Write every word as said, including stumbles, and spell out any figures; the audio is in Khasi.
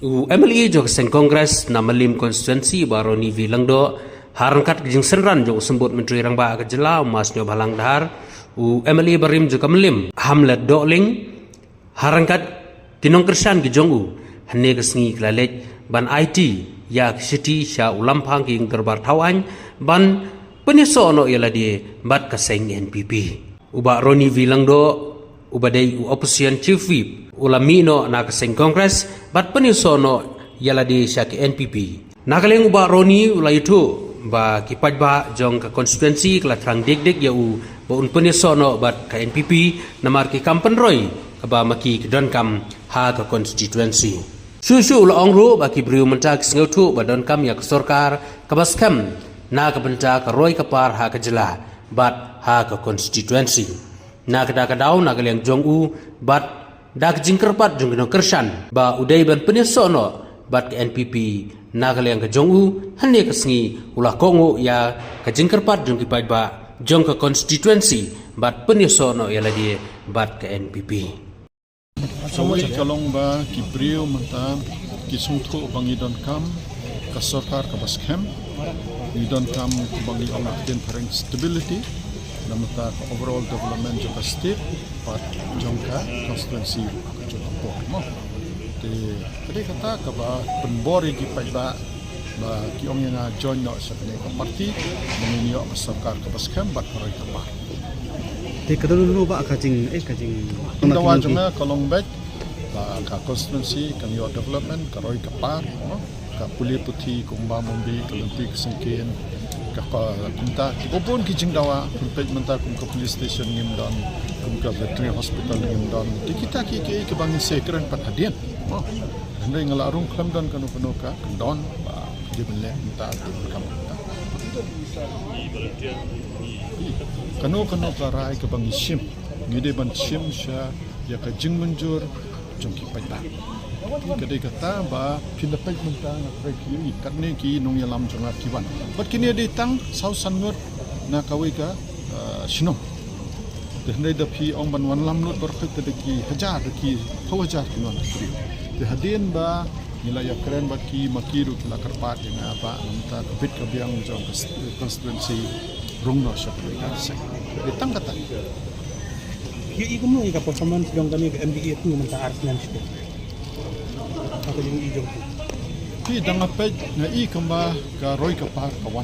U M L A jong ka seng Congress na Mylliem constituency, Bah Ronnie V Lyngdoh, ha ryngkat ka jingsynran jong u Symbud Myntri Rangbah ka jylla, u Ma Sniawbhalang Dhar, u M L A barim jong ka Mylliem, Hamlet Dohling, ha ryngkat ki nongkyrshan ki jong u, hynne ka sngi ki la leit ban aiti ïa ka shithi sha u Lamphang ki Ïing Dorbar Thawaiñ, ban pynïasoh noh ïa lade bad ka seng N P P. U Bah Ronnie V Lyngdoh, uba dei u Opposition Chief Whip, u la mih noh na ka seng Congress bad pynïasoh noh ïa lade sha ka N P P. Na ka liang u Bah Ronnie u la ïathuh ba ki paidbah jong ka constituency ki la thrang dik dik ïa u ba un pynïasoh noh bad ka N P P, namar ki kam pynroi kaba ma ki ki donkam ha ka constituency. Shuh shuh u la ong ruh ba ki briew mynta ki sngewthuh ba donkam ïa ka sorkar kaba skhem na ka bynta ka roi ka par ha ka jylla bad ha ka constituency. Na kata ka daw, na ka liang jong u, bad da ka jingkyrpad jong ki nongkyrshan ba u dei ban pynïasoh noh bad ka N P P, na ka liang ka jong u, hynne ka sngi u la kohnguh ïa ka jingkyrpad jong ki paidbah jong ka constituency bad pynïasoh noh ïa lade bad ka N P P. Kawei ka long ba ki briew mynta ki sngewthuh ba ngi donkam ka sorkar kaba skhem, ngi donkam ba ngi ong ha ka ktien phareng stability, na mynta ka overall development jong ka state bad jong ka constituency jong ka por mo. Te ka dei kata kaba pynbor ïa ki paidbah ba ki ong ïa nga join noh sha kane ka party, ba ngin ïoh ka sorkar kaba skhem bad ka roi ka par. Te ka don ruh ba ka jing, eh, ka jing, dawa jong nga ka long beit ba ka constituency kan ïoh development, ka roi ka par, no? Ka pule puthi kumba mynta, ka lynti ka syngkien, ka, ka kumta, ki bun ki jingdawa, kum peit mynta kum ka police station ngim don, kum ka veterinary hospital ngim don. Te kita ki, ki, ki ba ngin sa kren pat hadien, no? Hynrei nga la rung khlem don kano kano ka kyndon ba dei ban leh mynta, dei ban kam mynta. Kano kano ka rai kaba ngi shim, ngi dei ban shim sha ïa ka jingmynjur jong ki paidbah. Ka dei kata ba phin da peit mynta, nga kyrpad ïa phi, katne ki nongïalam jong nga ki wan. Bad kine dei tang saw san ngut na kawei ka, ah, shnong. Te hynrei da phi ong ban wanlam lut baroh, te da ki hajar, da ki phew hajar ki wan. Te hadien ba ngi la ïakren bad ki, ma ki ruh ki la kyrpad ïa nga ba mynta ka bit ka biang jong ka constituency rung noh sha ka seng. Te tang kata. Ïa i kumno ïa ka performance jong kane ka M D A two mynta ar snem shiteng? Ka jong i jong phi. Phi, da nga peit nga i kumba ka roi ka par ka wan.